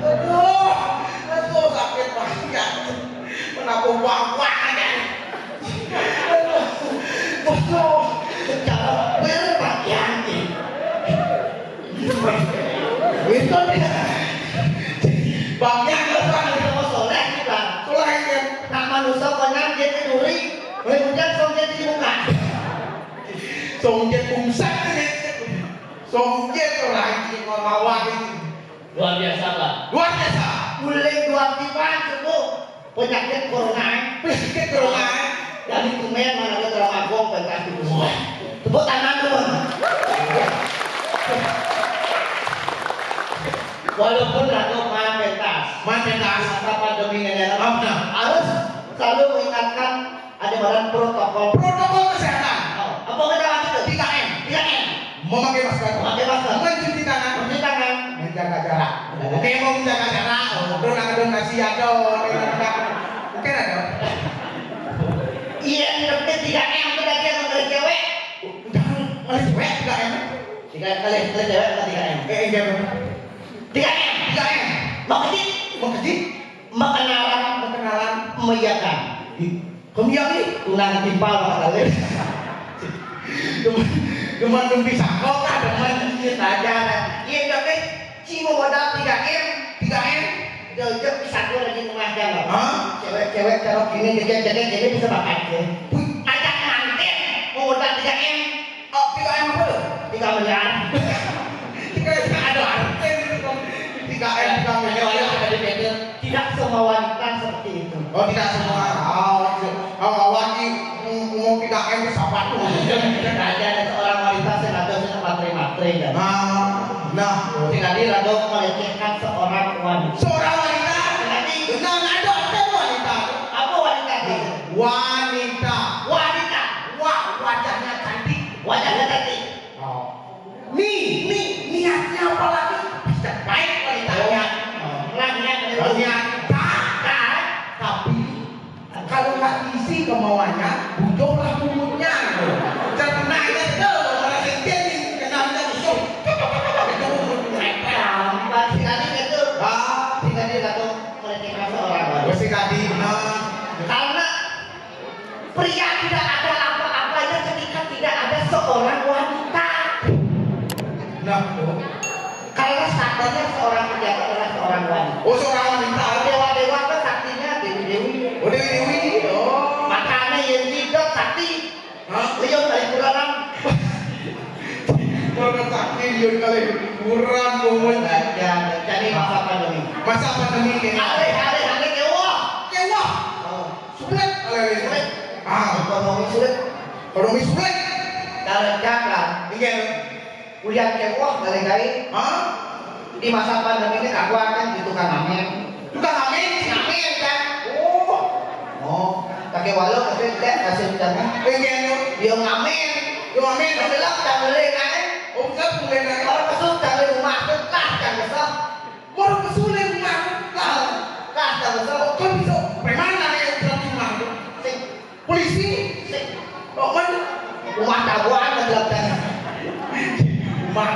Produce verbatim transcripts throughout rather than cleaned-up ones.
Aduh, aduh, sakit banget. Kenapa wawah aja? Aduh, aduh, cara berpakaian. Itu dia. Bang Yang, Bang Yang, Bang Soleh, Bang. Soleh, ya. Nak manusia konyang, dia tidur. Mulai hujan, song dia di muka. Song dia pungsan, dia. Song dia tuh lagi, mau lawan ini. Luar biasa, Pak. Luar biasa. Mulai dua tipan, cukup. Penyakit corona, eh. Penyakit corona, eh. Jadi tumben mana ada orang agung, pentas di rumah. Tepuk tangan dulu. Walaupun Ratu main pentas, main pentas, masa pandemi ini, apa? Harus selalu mengingatkan ada badan protokol. Protokol kesehatan. Oh, apa kita lagi tuh? Tiga M. Tiga M. Memakai masker. Memakai masker. Mencuci tangan. Mencuci tangan. Menjaga jarak. Oke, mau menjaga jarak. Oh, udah nggak ada nasi ada. Oke, ada. Iya, tapi tiga M itu tadi yang dari cewek. Jangan, oleh cewek tiga M. Tiga kali, oleh cewek apa tiga M? Eh, iya, benar. Tiga M, tiga M. Mau kecil? Mau kecil? Makan alam, makan alam, meiyakan. Ih, kami yang nih, tunang timpal makan alam. Cuman, cuman belum bisa kok, kan, cuman sedikit aja, kan. Iya, tapi cuma modal tiga M, tiga M. Jauh-jauh bisa keluar lagi rumah, kan. Hah? Cewek-cewek, kalau gini, deket-deket, gini bisa makan, ya. Wih, ajak mantin, mau modal tiga M. Oh, tiga M apa tuh? Tiga miliar. Tiga M ada artis. Tiga M, tiga miliar. Ada beda. Tidak semua wanita seperti itu. Oh, tidak semua. Oh, iya. Oh, awak ini mau, mau tiga M itu siapa tuh? Tidak ada seorang wanita yang ada yang matre-matre, kan? Nah, nah. Tidak ada lagu melecehkan seorang wanita. Seorang wanita? Tidak ada. Nah, nah, itu artis wanita. Apa wanita itu? Wanita. Wanita. Wa-, wajahnya cantik. Wajahnya cantik. Oh. Ni, ni, niatnya apa lagi? Pasti baik wanitanya. Oh. Lah, niat. Oh, niat. Ta-, ta-, tapi kalau nggak isi kemauannya, bujulah mulutnya. Cerna itu, orang sendiri kenalnya busuk. Itu mulutnya. Gampang sih tadi itu. Ah. Sih tadi kata mereka seorang. Mesti tadi, nah. Karena pria tidak ada apa-apanya ketika tidak ada seorang wanita. Nah, oh. Karena saktinya seorang pria itu adalah seorang wanita. Oh, seorang wanita. Dewa-dewa itu saktinya dewi-dewi. Oh, dewi-dewi. Oh. Makanya yang tidak sakti. Hah? Lihat dari kurang. Mana sakti dia kali kurang banget. Nah, ya, jadi masa pandemi. Masa pandemi ini. Alih, alih, alih, kewah. Kewah. Oh. Sulit, alih-alih sulit. Ah, ekonomi sulit. Ekonomi sulit. Kalau cakap, iya. Kuliah ke wah, kali-kali. Hah? Di masa pandemi ini aku akan di tukang ngamen. Tukang ngamen? Ngamen, kan? Oh. Oh, pakai walau, tapi tidak kasih utangnya. Iya, iya. Dia ngamen. Dia ngamen. Gelap, tak boleh, kan? Oh, gelap, boleh, kan? Kalau masuk, tak boleh rumah, tetap, kan, besok.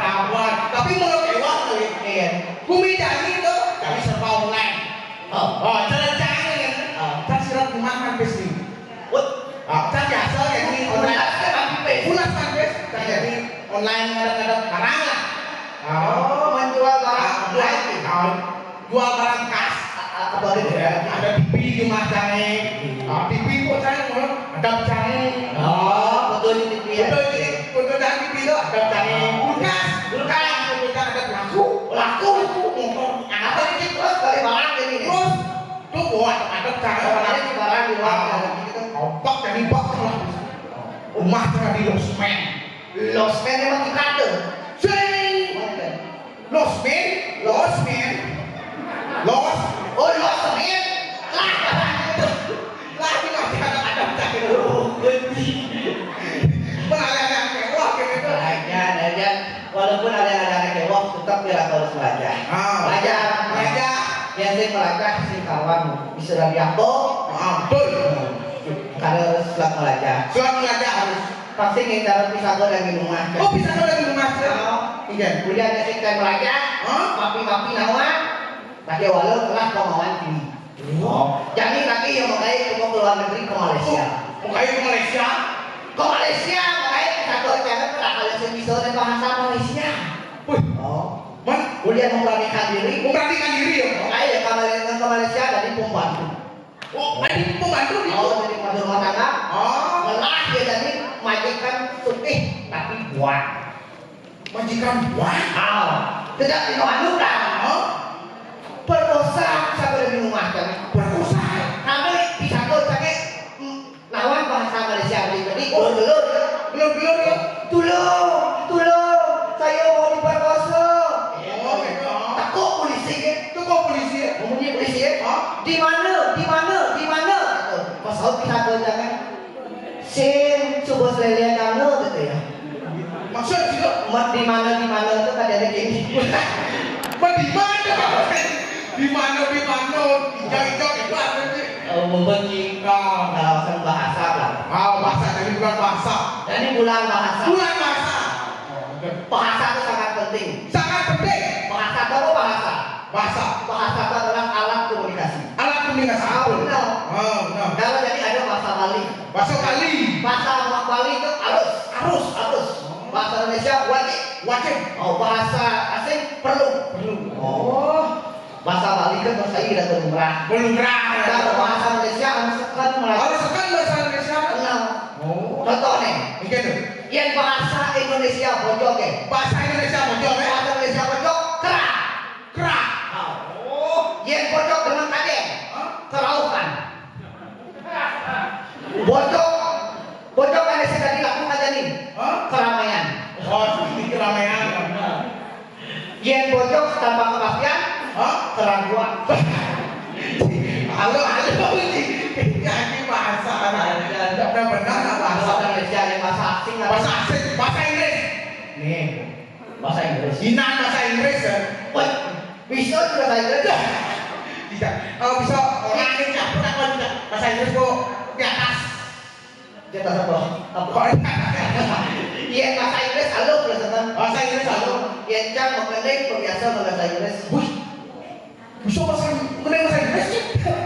Kawan, tapi menurut Ewa kali, Ken. Kami jani tuh, kami serba online. Oh. Oh, cara jangan kan? Oh. Cara sirat dimakan pasti. Wah. Ah, cara biasa ya ini online. Pulas kan habis pes. Pulas kan pes. Cara jadi online ngadap-ngadap barang lah. Oh, menjual barang. Ah, jual, ah, jual barang kas. A-, a-, apa gitu ya? Ada T V di rumah cangé. Ah, T V kok cangé, ada cangé. Oh, betul di T V ya. Betul di, betul di T V itu ada cangé. Kulkas, kulkas, kulkas ada pelaku. Pelaku itu motor. Apa ini terus balik barang ini? Terus tuh bawa ada cangé. Barang di luar, ah, ada gitu. Kompak jadi bak lah. Rumah cangé di losmen. Losmen emang dikata. Sing. Losmen, losmen. Los. Oh, losmen. Lah, lah, ini masih ada-ada cangé. Mana ada yang mewah gitu. Aja, aja. Walaupun ada yang ada yang mewah, tetap kita harus belajar. Ah. Belajar. Belajar. Yang sing belajar, sing kawan, bisa lebih aku. Ah, betul. Kalau harus selat belajar. Selat belajar. Harus pasti ngindar pisagor dari rumah. Oh, pisagor dari rumah, ya? Oh. Iya. Kuliah ada sing kayak belajar. Hah? Mapi-mapi nawa. Pakai walau telah kemauan tinggi. Oh. Jadi nanti yang mau kayak mau ke luar negeri, ke Malaysia. Oh, mau kayak ke Malaysia? Ke Malaysia, mau kayak pisagor jangan pernah kalau sing bisa dan bahasa Malaysia. Wih. Oh. Man? Kuliah memberanikan diri. Memberanikan diri ya? Mau kayak ke Malaysia, ke Malaysia dari pembantu. Oh, jadi pembantu gitu? Oh, jadi pembantu rumah tangga. Oh. Melah dia jadi majikan sutih tapi buang. Majikan buang? Oh. Tidak dino anu dah. Oh. Perkosa bisa boleh di rumah kan? Perkosa. Kami bisa kok cakek, mm, lawan bahasa Malaysia tadi. Oh, belum, belum, belum, belum. Tulung, tulung, saya mau diperkosa. Oh, gitu. Takut polisi kan? Takut polisi ya? Ngomongnya polisi ya? Hah? Di mana? Di mana? Di mana? Gitu. Pas tahu pisagor jangan. Sing, coba selele kamu gitu ya. Maksud juga? Mat di mana, di mana itu tadi ada gini. Mat di mana? Di mana, di mana? Hijau-hijau itu apa sih? Oh, membenci. Ah. Kalau bahasa lah. Ah, bahasa, jadi bulan bahasa. Jadi bulan bahasa. Bulan bahasa. Bahasa itu sangat penting. Sangat penting. Bahasa itu apa bahasa? Bahasa. Bahasa itu adalah alat komunikasi. Alat komunikasi. Ah, benar. Ah, benar. Kalau jadi ada bahasa Bali. Bahasa Bali. Bahasa Bali itu harus. Harus. Harus. Bahasa Indonesia wajib. Wajib. Oh, bahasa asing perlu. Perlu. Oh. Bahasa Bali kan bahasa iya dan lumrah. Lumrah. Kalau bahasa Indonesia harus kan merasa. Harus kan bahasa Indonesia. Benar. Oh. Contoh nih. Oke tuh. Yang bahasa Indonesia bojok ya. Bahasa Indonesia bojok ya. Bahasa Indonesia bojok, kerah. Kerah. Oh. Yang bojok dengan kadé. Hah? Kerauhan. Bojok, bojok ada sekali laku aja nih. Hah? Keramaian. Oh, ini keramaian. Yang bojok tanpa kepastian, hah? Keraguan. Halo, halo, ini. Ini bahasa. Ada benar bahasa. Bahasa Indonesia, yang bahasa asing, bahasa asing, bahasa Inggris. Nih. Bahasa Inggris. Inan bahasa Inggris ya. Wah, bisa juga bahasa Inggris. Tidak. Kalau bisa orang yang tidak pernah kalau tidak bahasa Inggris kok di atas. Di atas apa? Apa? Iya, bahasa Inggris halo, Pak Setan. Bahasa Inggris halo. Iya, cang mengenai pembiasa bahasa Inggris. Wih. Bisa bahasa mengenai bahasa Inggris sih.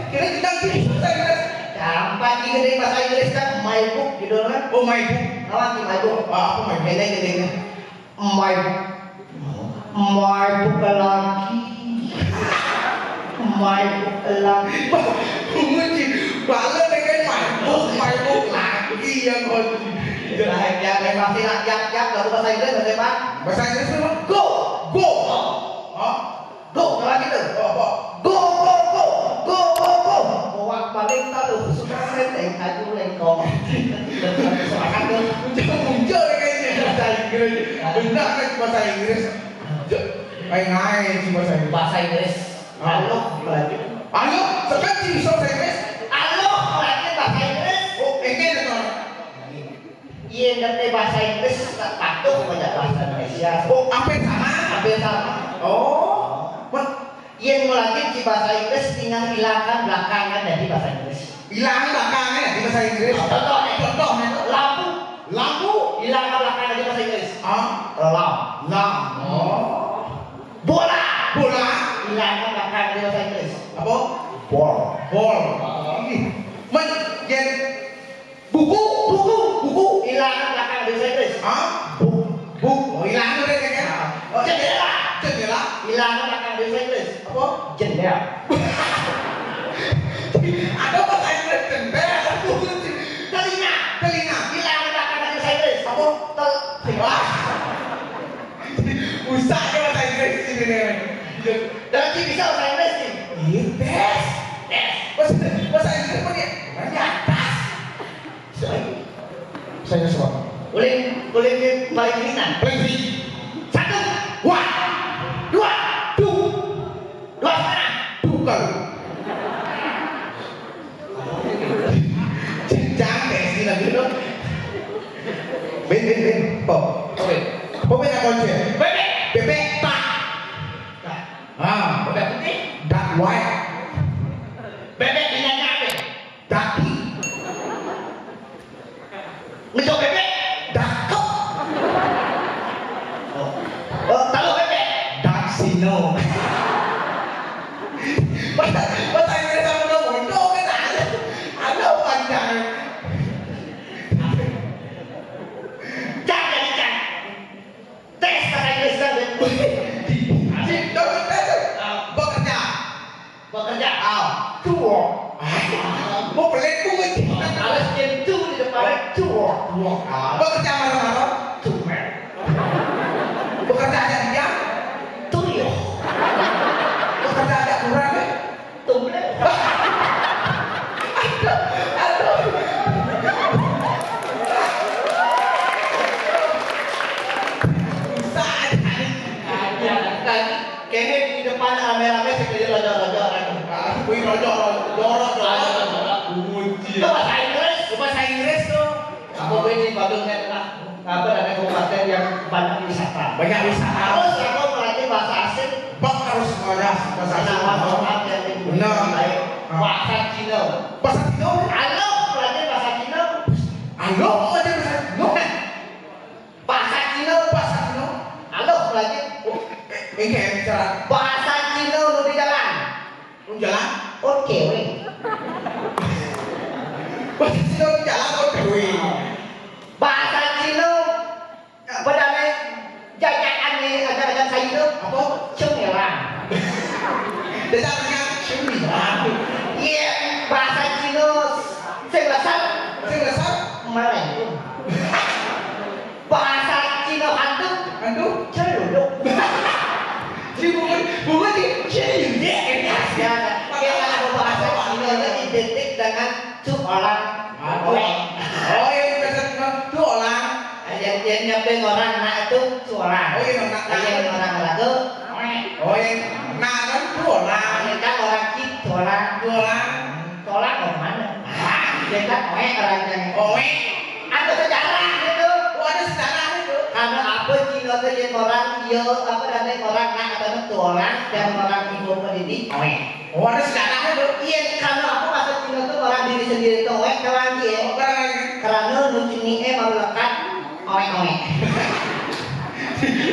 Kira kita sih bahasa Inggris. Gampang sih mengenai bahasa Inggris kan my book gitu kan. Oh, my book. Apa sih my book? Ah, apa my book? Ini gedenya. My, my book lagi. My book lagi. Bunyi bala dengan my book, my book lagi yang kau. Nah, ya, yang pasti lah, yap, yap, lalu bahasa Inggris, bahasa apa? Bahasa Inggris apa? Go, go. Hah? Go, kalau gitu. Go, go. Go, go, go. Go, go, go. Bawa paling tahu, suka main, eh, kayu lengkong. Semangat tuh. Muncul, muncul ya kayaknya bahasa Inggris. Benar kan bahasa Inggris. Main-main sih bahasa Inggris. Bahasa Inggris. Ah. Halo, belajar. Halo, sekarang sih bisa bahasa Inggris. Halo, belajar bahasa Inggris. Oh, ini ada tuh. Iya, ngerti bahasa Inggris, tak patuh pada bahasa Indonesia. Oh, hampir sama? Hampir sama. Oh. Mat, yen melajari bahasa Inggris, tinggal hilangkan belakangnya dari bahasa Inggris. Hilang belakangnya di bahasa Inggris. Contohnya. Contohnya itu. Lampu. Lampu. Hilangkan belakangnya dari Bahasa Inggris. Ah? Lam. Lam. Oh. Bola. Bola. Ilangan belakang dari bahasa Inggris. Apa? Ball. Ball. Ih. Men, yen buku, buku, buku. Ilangan belakang dari bahasa Inggris. Ah? Book. Book. Oh, ilangan dari kan? Ah. Oh, jendela. Jendela. Ilangan belakang dari bahasa Inggris. Apa? Jendela. Ada bahasa Inggris jendela. Telinga. Telinga. Ilangan belakang dari bahasa Inggris. Apa? Tel. Wah. Usah ke bahasa Inggris ini nih. Berarti bisa bahasa Inggris nih. Iya, best. Best. Bahasa, bahasa Inggris apa dia? Di atas. Saya, saya semua. Boleh, boleh dia paling ringan. Paling ringan. Satu. Wah. Dua. Du. Dua setengah. Bukan. Jangan kayak sini lagi, loh. Bin, bin, bin. Pop. Oke. Pop ini apa aja? Bebek. Bebek tak. Nah. Ah. Bebek putih. Dark white. Bebek binatang apa? Daki. Ngejo bebek. Dakep. Oh. Oh, tahu bebek. Daksino. Bahasa, bahasa Inggris sama dong, bodoh kan ada. Ada panjang. Cak, jadi cak. Tes bahasa Inggris kan. Di, di, dong, tes. Ah, bekerja. Bekerja. Ah, tuh. Mau pelit pun gitu. Harus jadi tuh di depannya. Tuh. Tuh. Ah, bekerja malam-malam. Tuh. Bekerja aja dia. Tuh, yo. Bekerja aja kurang, eh. Tuh, deh. Aduh, aduh. Bisa aja. Aja, kan. Kene di depan rame-rame sekali rojo-rojo orang. Ah, kuwi rojo, rojo, rojo, rojo. Kunci. Itu bahasa Inggris. Itu bahasa Inggris tuh. Apa gue di Bandung kan, apa namanya, kabupaten yang banyak wisata. Banyak wisata. Harus aku melatih bahasa asing. Bang harus belajar bahasa asing. Nah, bahasa yang di Benar. Baik. Ah. Bahasa Cina. Bahasa Cina? Halo, melatih bahasa Cina. Halo, melatih bahasa Cina. Bahasa Cina. Bahasa Cina. Halo, melatih. Oh, eh, eh, kayak bicara. Bahasa Cina nu di jalan. Lu jalan? Oke, weh. Bahasa Cina lu jalan, oke, weh. Bahasa Cina, apa namanya, jajakan nih, aja-aja saya itu. Apa? Cemilan. Jajakan cemilan. Iya, bahasa Cina, sing lesat. Sing lesat? Malengkung. Bahasa Cina hantu? Hantu? Celuduk. Di buku, buku di celuduk. Ya, ya, kalau bahasa Cina itu identik dengan tuh orang. Ah, tuh orang. Oh, yang biasa Cina, tuh orang. Yang, yang nyampe orang, nah, itu tuh orang. Oh, iya, orang. Yang orang lagu. Oh, yang, nah, kan tuh orang. Ini kan orang Cina, tuh orang. Tuh orang. Tolak mau kemana? Ah, dia kan oek orangnya. Oek. Ada sejarah gitu. Oh, ada sejarah itu. Karena apa Cina tuh yang orang, dia, apa namanya, orang nak atau tuh orang, dan orang ibu pendidik, oek. Oh, ada sejarah itu. Iya, karena apa bahasa Cina tuh orang diri sendiri tuh oek, kan lagi ya. Oh, kan lagi. Karena nu cini eh baru lekat, oek-oek.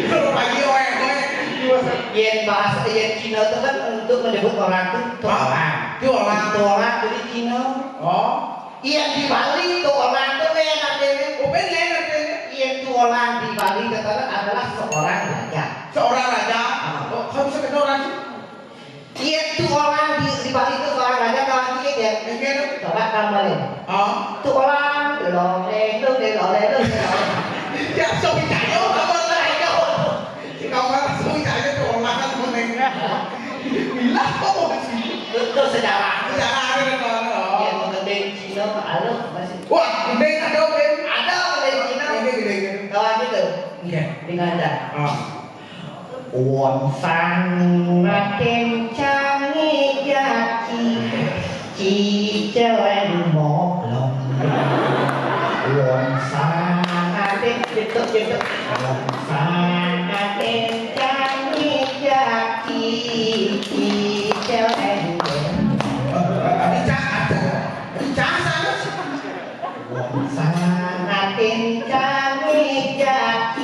Kalau pagi oek-oek. Yen bahasa, yen Cina tuh kan untuk menyebut orang tuh, tuh orang. Tuh orang. Tuh orang tuh di Cina. Oh. Yen di Bali tuh orang tuh lain artinya. Oh, ben lain artinya. Yen tuh orang di Bali katakan adalah seorang raja. Seorang raja? Ah. Oh, kamu bisa kenal orang sih? Yen tuh orang di, di Bali tuh seorang raja, kawan dikit ya. Iya, tuh. Coba gambarin. Ah. Tuh orang, loleng, loleng, loleng, loleng. Ya, so percaya, apa lagi? Kamu langsung percaya tuh orang, loleng. Bilang apa sih? Itu sejarah. Sejarah ada kan, oh. Iya, mau gending Cina, halo, masih. Wah, gending ada, gending. Ada gending Cina. Gending, gending, gending. Kawan gitu. Iya. Dengan ada. Ah. 皇上啊，天降一家，几，几，这人莫lòng。皇上啊，天，接着，接着。皇上啊，天降一家，几，几，这人莫lòng。 皇上啊，天降一家，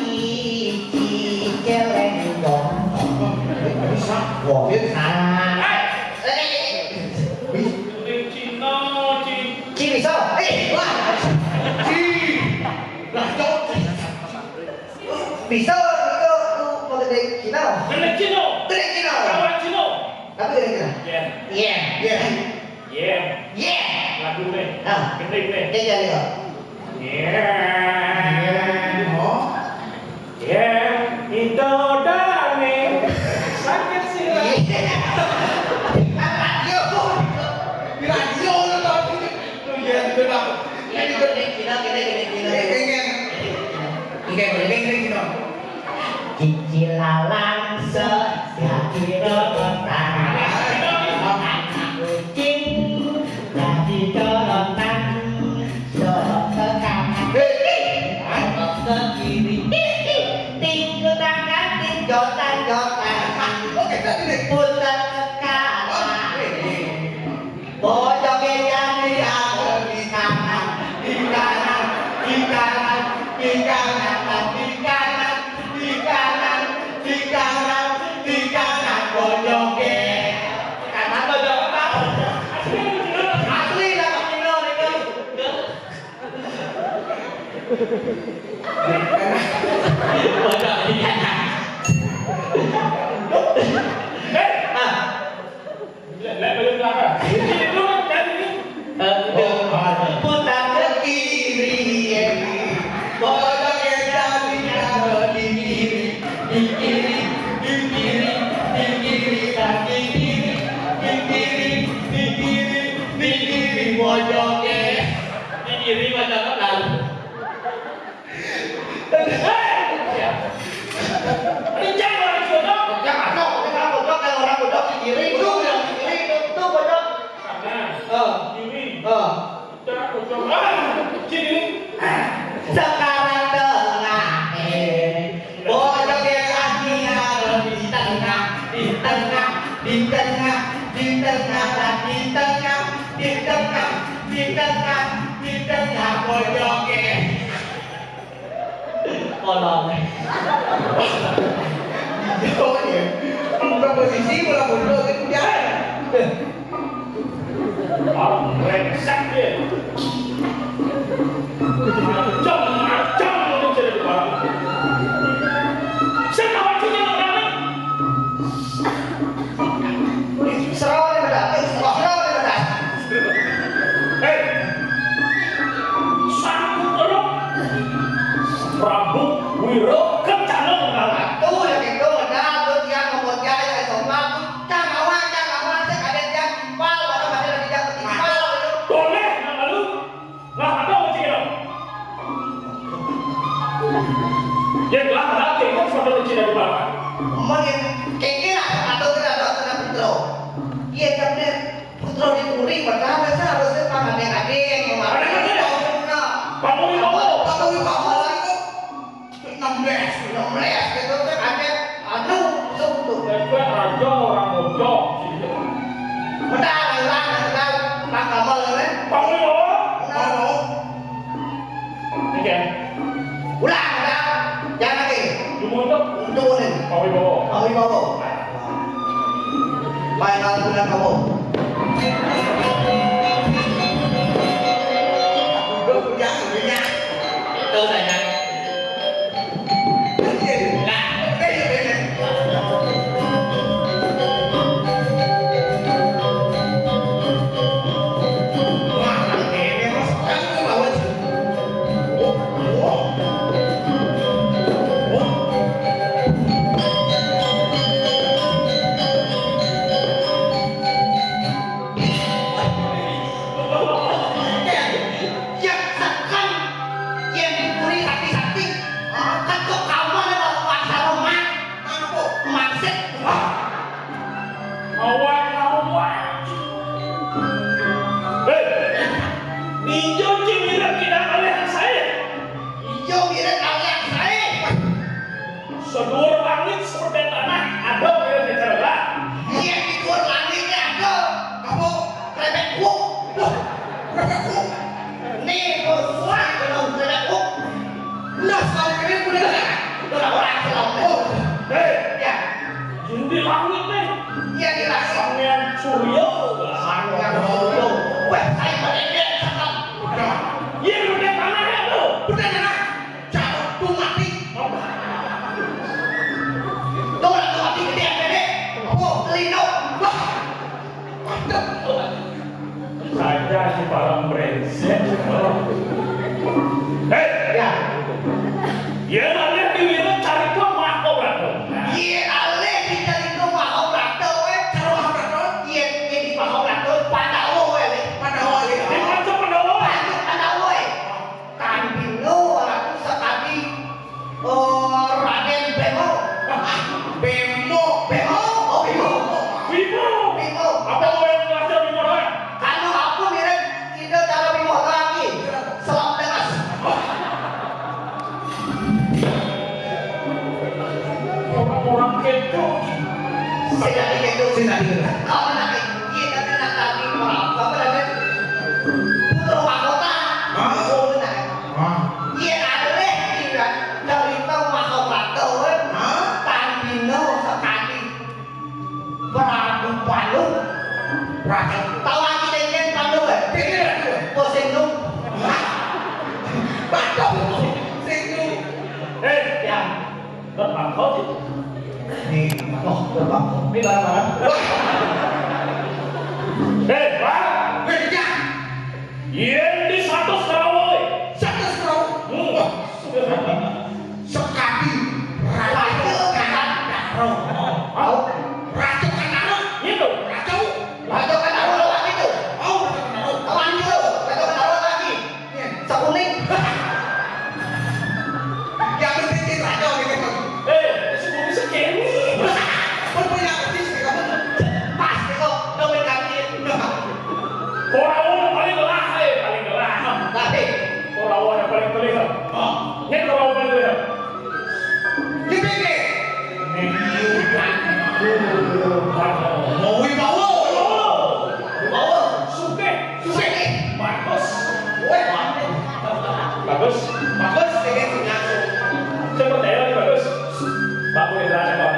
Wong Vietnam. Eh, eh, eh, eh. Wih. Ning Cina, Cing. Cing bisa. Eh, wah. Cing. Lah, cok. Bisa, bisa, tuh, mau gede Cina. Gede Cina. Gede Cina. Kawan Cina. Tapi gede Cina. Iya. Iya. Iya. Iya. Iya. Lagu nih. Ah. Gede nih. Iya, iya, iya. Iya. Iya. Oh. Ya, itu dane. Sakit sih lah. Iya. Di radio, di radio lo tau sih. Tuh, ya, itu lah. Ini gede Cina, gede, gede Cina. Iya, iya, iya. Oke, gede, gede Cina. Cicilalang se-, jadi rotan. Kucing jadi corotan. Sorot ke kanan. Sorot ke kiri. Tingkul tangan, tinjotan-jotan. Oke, tadi nih. Putar ke kanan. Pojoknya jadi ada di kanan, di kanan, di kanan, di kanan, di kanan, di kanan, di kanan, di kanan, pojoknya. Kanan pojok apa? Asli lah, Pak Mino, itu. Pojok di kanan. Eh, ah. Lek, lek belum belakang. Sini dulu, dari sini. Eh, udah. Oh, ada. Putar ke kiri, ya. Pojok yang cantik ada di kiri, di kiri, di kiri, di kiri, dan di kiri, di kiri, di kiri, di kiri, pojoknya. Di kiri, pojok kanan. Hei! Kencang orang sodok. Kencang, masuk. Kencang, masuk. Kalau orang sodok di kiri, itu yang di kiri, itu, itu sodok. Kanan. Eh. Kiri. Eh. Kencang, masuk. Ah, kiri. Sekarang tengah, eh. Pojok yang aslinya di tengah, di tengah, di tengah, di tengah, dan di tengah, di tengah, di tengah, di tengah, pojoknya. Kolong. Jauh ya. Bukan posisi, bola bodoh, itu jangan. Orang brengsek dia. Macam-macam orang jadi kepala. Saya kawan punya orang. Serau ni benar. Eh, serau ni benar. Hei. Sanggup terus. Prabu Wiro Kencana menang. Tuh, yang itu benar. Tuh, dia ngomong dia, yang sopan. Cang awan, cang awan, saya kaget dia timpal, padahal masih ada tidak timpal, gitu. Boleh, nama lu? Lah, ada apa sih, Dok? Ya, lah, lah, kayak itu sudah lucu dari mana? Emang ya, kayak kira, atau kira, atau kena putra. Iya, tapi putra di Puri, padahal saya harusnya tangan yang ada yang mau makan. Ada, ada, ada. Tahu, pernah. Pak Bowi, Pak Bowi. Pak Bowi, Pak Bowi. Enam belas, enam belas gitu kan ada anu, betul, betul. Efek raja orang bocok. Bentar, ulang, ulang, ulang gambar, kan? Bangun, Bapak. Ulang. Oke. Ulang, ulang. Jangan lagi. Cuma untuk. Untuk ini. Pak Wibowo. Pak Wibowo. Baik, kalau sudah kamu. Duduk, jangan, jangan. Itu saya. Hei, ya. Yén alih diwirid carita Mahabharata. Yén alih dicarita Mahabharata, wéh, carita Mahabharata. Yén, yén di Mahabharata, Pandawa, wéh, alih. Pandawa, alih. Di Panca Pandawa. Panca Pandawa, wéh. Tan bina Ratu Sakadi, eh, Radén Bima. Ah, Bima. Bima. Oh, Bima. Bima. Bima. Apa wéh raja Bima, wéh? Anu apa mirip Ida Cara Bima lagi. Selam teras. Orang-orang kedo. Sing tadi kedo, sing tadi kedo. Kau nak, iya, tapi nak tadi, apa tadi? Putra mahkota. Hah? Oh, nak. Hah? Iya, ada deh, iya. Cerita mahkota, wéh. Hah? Tan bina Sakadi, Prabu Pandu. Raja. Tahu lagi dengan Pandu, wéh? Pikir aku. Pusing lu. Hah? Pandu. Sing lu. Eh, ya. Terbang kau sih. Nih, oh, terbang. Ini barang-barang. Wah. Eh, Pak. Wéh, ya. Yén di satus Kurawa. Satus Kurawa. Hmm. Wah, Sakadi. Raja Kandaro. Hah? Raja Kandaro. Iya, tuh. Raja. Raja Kandaro lagi tuh. Oh, Raja Kandaro. Lawan itu, Raja Kandaro lagi. Iya. Sakuning. Yang penting kita ada gitu. Eh, si Bobby segini. Pun punya artis ya, kamu. Pas gitu, nggak main kaki. Kurawa paling gelah, eh, paling gelah. Tapi Kurawa paling gelah. Oh. Ini Kurawa paling gelah. Dipikir. Mau wibawa. Wibawa. Sugih. Sugih. Bagus. Weh, bagus. Bagus. Bagus, ini punya aku. Saya percaya lagi bagus. Pak Putra, saya tahu.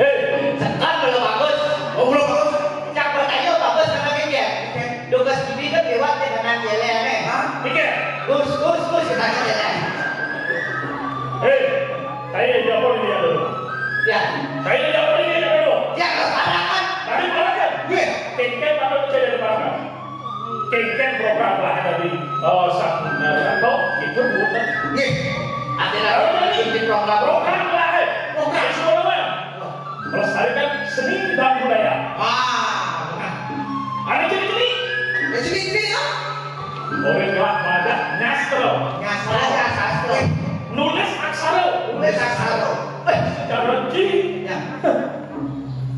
Hei. Sekat belum bagus. Oh, belum bagus. Cak percaya bagus karena mikir. Mikir. Dugas gini kan lewat ya karena jelek, eh. Hah? Mikir. Gus, gus, gus, kita jelek. Hei, saya jawab ini ya dulu. Ya. Saya jawab ini ya dulu. Ya, kalau salah kan. Tadi mana kan? Gue. Tingkat pada percaya di mana? Kéngkén program lah dari, eh, Sabuna Wiranto, gitu, bukan? Nggih. Artinya, kalau dari program. Program lah, eh. Program. Sekolah, eh. Melestarikan seni dan budaya. Wah, benar. Ada ciri-ciri? Ya, ciri-ciri, ya. Orang telah belajar nyastro. Nyastro, ya, sastro. Nulis aksara. Nulis aksara. Eh, secara ji. Ya.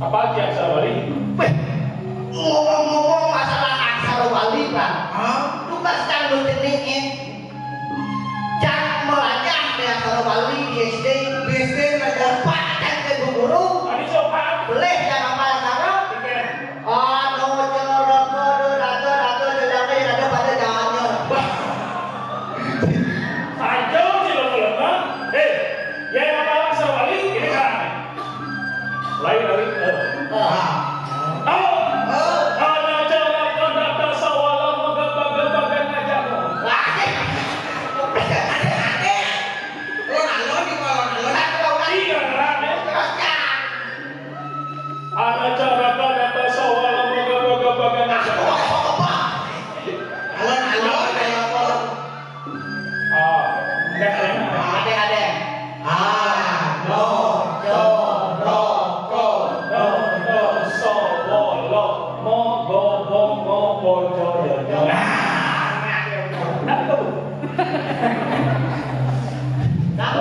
Apa aja aksara Bali? Wéh, ngomong-ngomong masalah aksara Bali, Bang. Hah? Tugas kang lu cening, eh. Cang melajah di aksara Bali di S D. Di S D belajar. Pak, cang ke bu guru. Tadi coba. Boleh, cang apa aksara? Tiga. Ano, coro, kodo, rato, rato, jodang, ada pada jalannya. Wah. Aja, cilok-cilok, ha? Eh, ya, yang apa aksara Bali? Ini kan. Lain dari, eh. Ah. Tahu? Ah. Ada cara kau datang sawala mengapa-ngapa ngajak kau? Wah. Lo nalo di kalau nalo. Iya, ngerti. Ada cara kau datang sawala mengapa-ngapa ngajak kau? Halo, halo, halo. Ah, enggak, enggak. Ada, ada. Ah, no, co, ro, ko, do, do, so, wo, lo, mo, go, bo, ngo, bo, jo, yo, nyo. Nah, nah, itu.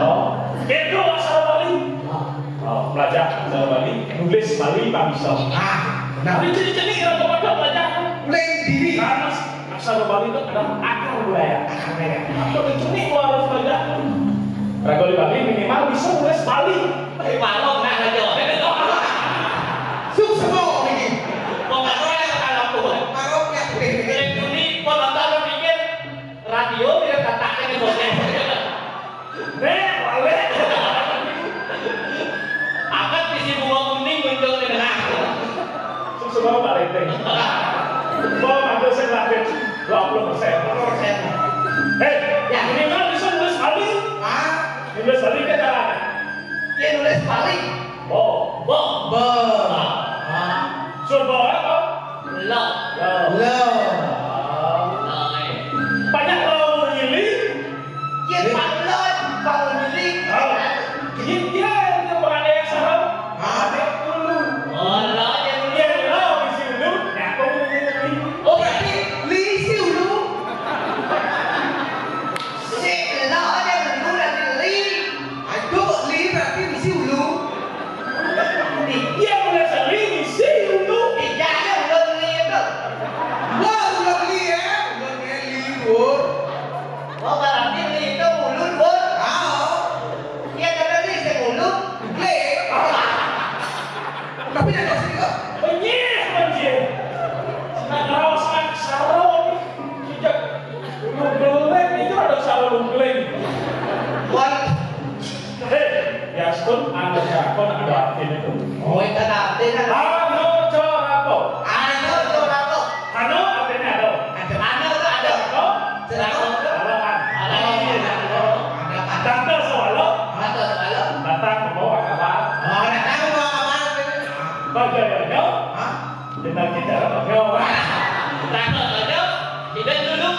Oh, itu aksara Bali. Oh, belajar aksara Bali, nulis Bali, Pak bisa. Ah, benar. Tapi ciri-ciri kira kepada belajar. Mulai diri. Karena aksara Bali itu adalah akar budaya. Akar budaya. Apa itu nih harus belajar? Raga di Bali minimal bisa nulis Bali. Tapi malam nah aja. Sukses ini. Mau nggak ada kalau aku. Malam ya. Dari dulu pun nonton pikir radio dia katakan itu. Nek, balik. Angkat bisi bunga kuning muncul di tengah. Semua balik deh. Mau ada saya lagi dua puluh persen. Dua puluh persen. Hei, ya, minimal bisa nulis Bali. Hah? Nulis Bali ke cara. Ya, nulis Bali. Bo. Bo. Bo. Ah. Suruh bawa apa? Lo. Lo. Lo. Yaskun, anu corakon ada artinya itu. Oh, itu ada artinya. Anu corakon. Anu corakon. Anu artinya ada. Ada. Anu itu ada. Corakon. Corakon itu. Harapan. Harapan. Iya. Harapan. Tante Sewalo. Tante Sewalo. Datang membawa kabar. Oh, datang membawa kabar. Bagaimana? Hah? Kita kita apa? Yo. Kita apa? Kita dulu.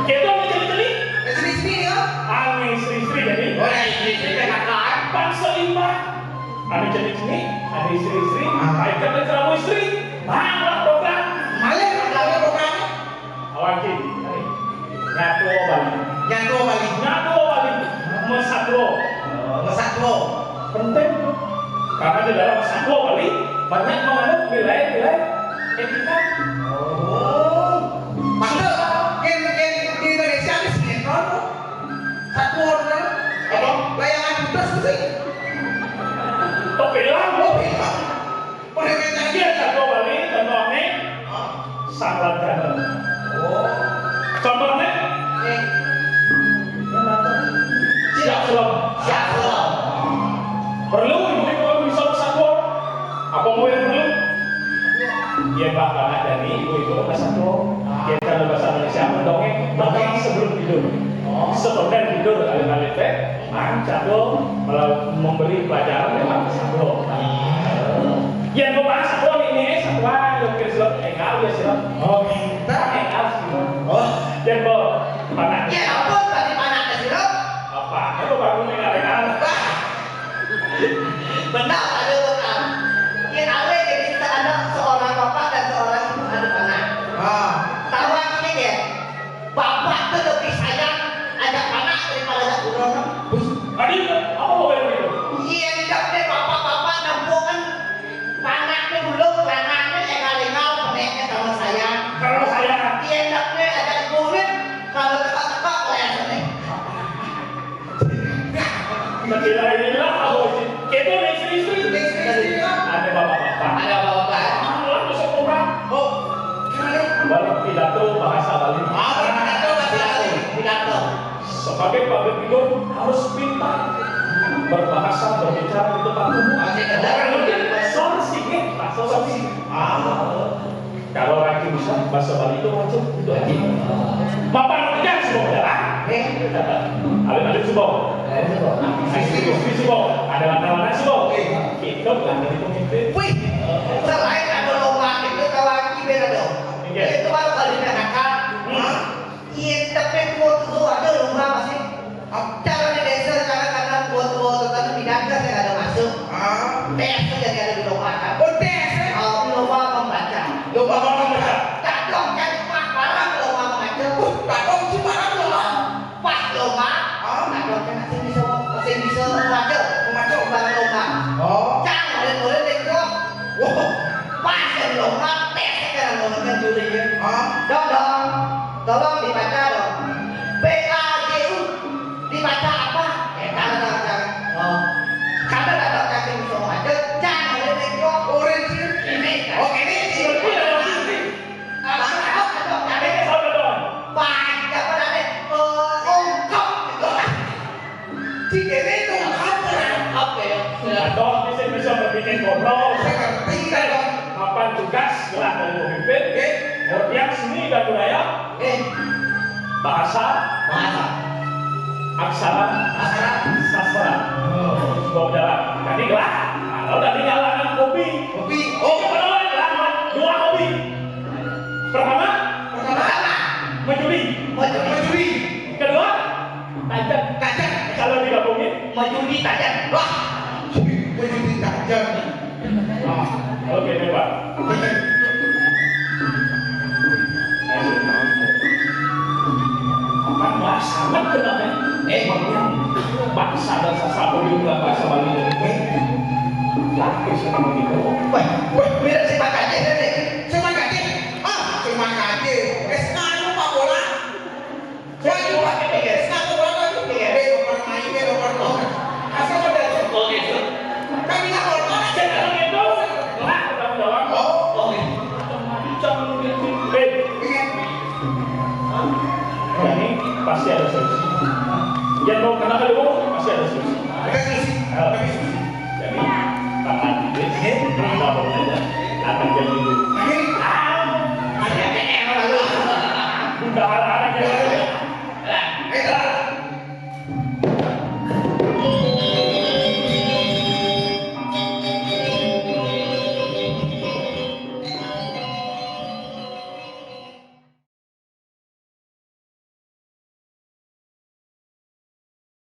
Kita mau celi-celi. Celi-celi ya. Anu istri-istri jadi. Oh, ya, istri-istri kan kakak. Bangsa lima. Anu celi-celi, anu istri-istri. Ah. Baik kan kamu istri. Mana program? Malah program program. Awaki, nyatuo Bali. Nyatuo Bali. Nyatuo Bali. Mesatuo. Oh, mesatuo. Penting. Karena di dalam mesatuo Bali banyak mengandung nilai-nilai etika. Oh. Maksud, yang, yang di Indonesia ini sinetron, satu orang. Apa? Layangan putus sih. Topi lah. Oh, iya. Yén satuo Bali, contohné, Sangladana. Oh. Contohné, Siak Selem. Siak Selem. Perlu ibu-ibu bisa bersatuo. Apa mau yang perlu? Ya, Pak, Pak, dari ibu-ibu bersatuo. Kita bahasa Indonesia mendongeng, mendongeng sebelum tidur. Oh. Sebentar tidur, alit-alit téh. Nah, satuo malah memberi pelajaran memang satuo. Yén mau bahas satuo ini, satuo yang kira sila, eh, kau ya sila. Oh, kita. Eh, kau sila. Oh. Yén mau panak. Ya ampun, tadi panak ke sila. Apa? Aku baru dengar dengar. Benar, ada benar. Yén awé jadi kita anak seorang bapak dan seorang ibu ada panak. Ah. Tahu artinya ya? Bapak tuh lebih sayang ajak panak daripada ajak buron. Bus, tadi apa mau bayar itu? Iya, tidak deh, bapak-bapak nempukan panak tuh dulu, lanangnya engal-engal, peneknya sama saya. Kalau saya. Iya, tidak deh, ajak ibu nih. Kalau teka-teka, kelihatan nih. Sekira inilah aku sih. Kita istri-istri. Istri-istri, ya. Ada bapak-bapak. Ada bapak-bapak. Malah masuk orang. Oh, gimana? Baru pidato bahasa Bali. Ah, baru pidato bahasa Bali. Pidato. Sebagai public figure harus pintar berbahasa, berbicara di depan umum. Masih ada. Orang mungkin soal sih, ya, bahasa Bali. Ah. Kalau lagi bisa bahasa Bali itu wajib, itu wajib. Bapak kerja semua jalan. Eh. Alit-alit semua. Alit semua. Istri semua. Ada anak-anak semua. Eh. Kita bukan dari pemimpin. Wih, selain ada lomba itu, kalau lagi beda dong. Iya. Itu baru kali nakal. Hmm. Iya, tapi kuat tuh ada lomba masih. Cara di desa, cara karena buat-buat tentang bidan kan saya ada masuk. Ah. Tes saja, ada di lomba kan. Oh, tes, eh? Oh, lomba membaca. Lomba membaca. Kadang kan pas barang lomba membaca. Uh, kadang sih barang lomba. Pas lomba, ah, kadang kan masih bisa, masih bisa membaca. Membaca. Barang lomba. Oh. Cang, murid-murid itu. Wah. Pas yang lomba, tes sekarang lomba kan juri ya. Ah. Dong, dong. Tolong dibaca dong. B A J U. Dibaca apa? Eh, tahu, tahu, tahu. Oh. Kata tak tahu, tapi bisa aja. Jangan ada yang jawab. Orange. Ini. Oh, ini. Ini. Ah, tahu, tahu, tahu. Ada yang tahu, tahu. Baca apa tadi? Eh, ungkap. Cik, ini tuh apa? Apa ya? Nah, dong, bisa, bisa berpikir ngobrol. Saya ngerti, kan, dong. Papan tugas, gelar dari pemimpin. Oke. Kemudian seni dan budaya. Eh. Bahasa. Bahasa. Aksara. Aksara. Sastra. Oh. Bawa jalan. Jadi gelar. Nah, kalau udah tinggal anak hobi. Hobi. Oh. Apa namanya? Gelar, dua hobi. Pertama. Pertama. Menjudi. Menjudi. Menjudi. Kedua. Tajan. Tajan. Kalau digabungin. Menjudi tajan. Wah. Menjudi tajan. Ah, oke, nih, Pak. Ayo. Kan bahasa, kan kenapa? Eh, bangsa dan sasabo juga bahasa Bali. Eh, lapis sama gitu. Wah, wah, beda sih makanya.